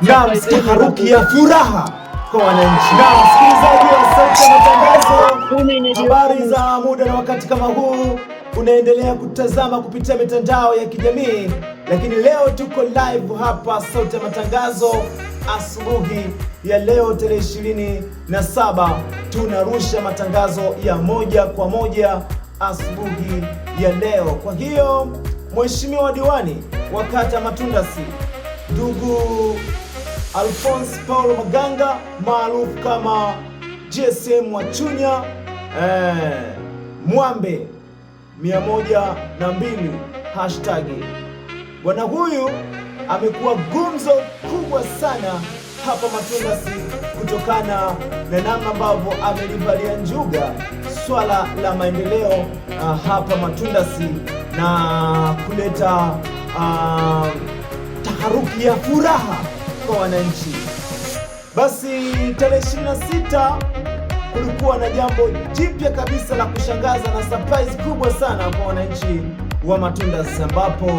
Na taharuki ya furaha kwa wananchi. Na msikilizaji wa Sauti ya Matangazo, habari za muda na wakati kama huu, unaendelea kutazama kupitia mitandao ya kijamii, lakini leo tuko live hapa Sauti ya Matangazo asubuhi ya leo tarehe 27, tunarusha matangazo ya moja kwa moja asubuhi ya leo. Kwa hiyo Mheshimiwa diwani wa kata Matundasi ndugu Alphonse Paulo Maganga maarufu kama GSM wa Chunya, Mwambe 102 hashtag. Bwana huyu amekuwa gumzo kubwa sana hapa Matundasi kutokana na namna ambavyo amelivalia njuga swala la maendeleo hapa Matundasi na kuleta taharuki ya furaha kwa wananchi. Basi tarehe 26 kulikuwa na jambo jipya kabisa la kushangaza na surprise kubwa sana kwa wananchi wa Matundasi, ambapo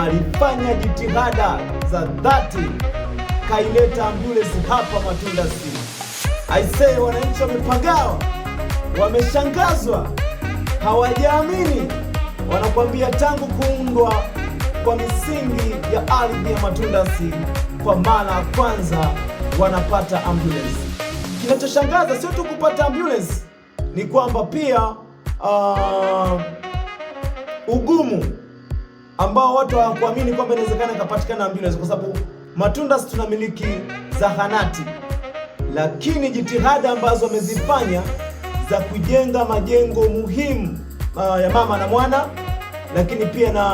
alifanya jitihada za dhati kaileta ambulance hapa Matundasi. Aisee, wananchi wamepagawa, wameshangazwa, hawajaamini. Wanakuambia tangu kuundwa kwa misingi ya ardhi ya Matundasi kwa mara ya kwanza wanapata ambulance. Kinachoshangaza sio tu kupata ambulance, ni kwamba pia ugumu ambao watu hawakuamini kwamba inawezekana ikapatikana ambulance, kwa sababu Matundasi tunamiliki zahanati, lakini jitihada ambazo wamezifanya za kujenga majengo muhimu ya mama na mwana, lakini pia na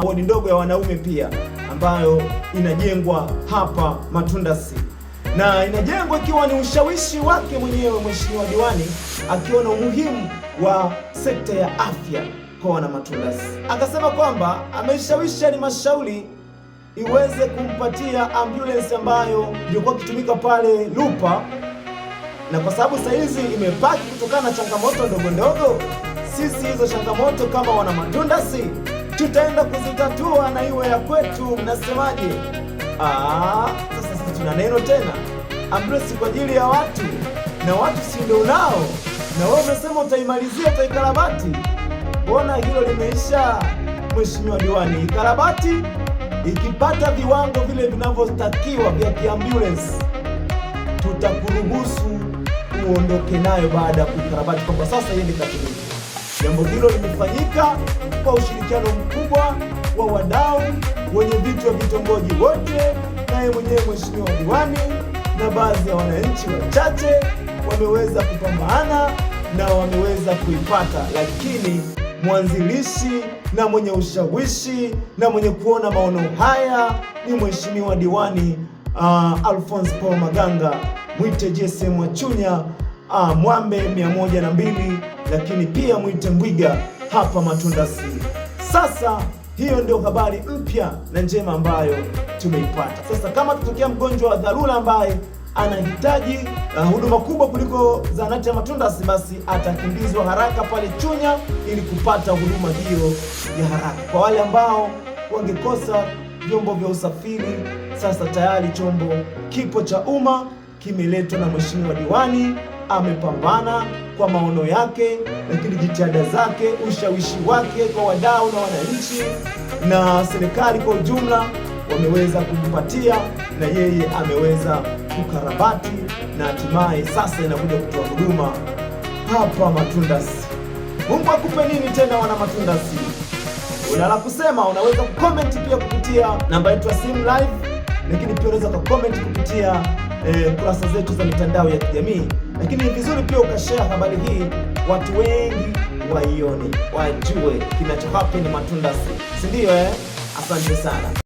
wodi ndogo ya wanaume pia ambayo inajengwa hapa Matundasi na inajengwa ikiwa ni ushawishi wake mwenyewe Mheshimiwa diwani akiona umuhimu wa sekta ya afya kwa wana Matundasi, akasema kwamba ameshawishi halmashauri iweze kumpatia ambulance ambayo ilikuwa ikitumika pale Lupa, na kwa sababu sasa hizi imepaki kutokana na changamoto ndogo ndogo, sisi hizo changamoto kama wana Matundasi tutaenda kuzitatua na iwe ya kwetu. Mnasemaje? Sasa sisi tuna neno tena, ambulance kwa ajili ya watu na watu si ndio unao, na wewe umesema utaimalizia, utaikarabati. Mbona hilo limeisha, Mheshimiwa diwani? Ikarabati ikipata viwango vile vinavyotakiwa vya kiambulance, tutakuruhusu uondoke nayo baada ya kuikarabati, kwamba sasa iende katumike. Jambo hilo limefanyika kwa ushirikiano mkubwa wa wadau, wenye viti wa vitongoji wote, naye mwenyewe Mheshimiwa diwani na baadhi ya wananchi wachache wameweza kupambana na wameweza kuipata, lakini mwanzilishi na mwenye ushawishi na mwenye kuona maono haya ni Mheshimiwa diwani Alphonse Paul Maganga, mwite GSM wa Chunya, Mwambe 102, lakini pia mwite Mbwiga hapa Matundasi. Sasa hiyo ndio habari mpya na njema ambayo tumeipata. Sasa kama tutokea mgonjwa wa dharura ambaye anahitaji huduma kubwa kuliko zahanati ya Matundasi, basi atakimbizwa haraka pale Chunya ili kupata huduma hiyo ya haraka. Kwa wale ambao wangekosa vyombo vya usafiri, sasa tayari chombo kipo cha umma kimeletwa na Mheshimiwa diwani, amepambana kwa maono yake, lakini jitihada zake, ushawishi wake kwa wadau na wananchi na serikali kwa ujumla, wameweza kumpatia na yeye ameweza kukarabati na hatimaye sasa inakuja kutoa huduma hapa Matundasi. Mungu akupe nini tena wana Matundasi? Una la kusema, unaweza kucomment pia kupitia namba yetu ya simu live, lakini pia unaweza kucomment kupitia kurasa zetu za mitandao ya kijamii, lakini ni vizuri pia ukashare habari hii, watu wengi waione, wajue kinacho happen Matundasi, si ndio eh? Asante sana.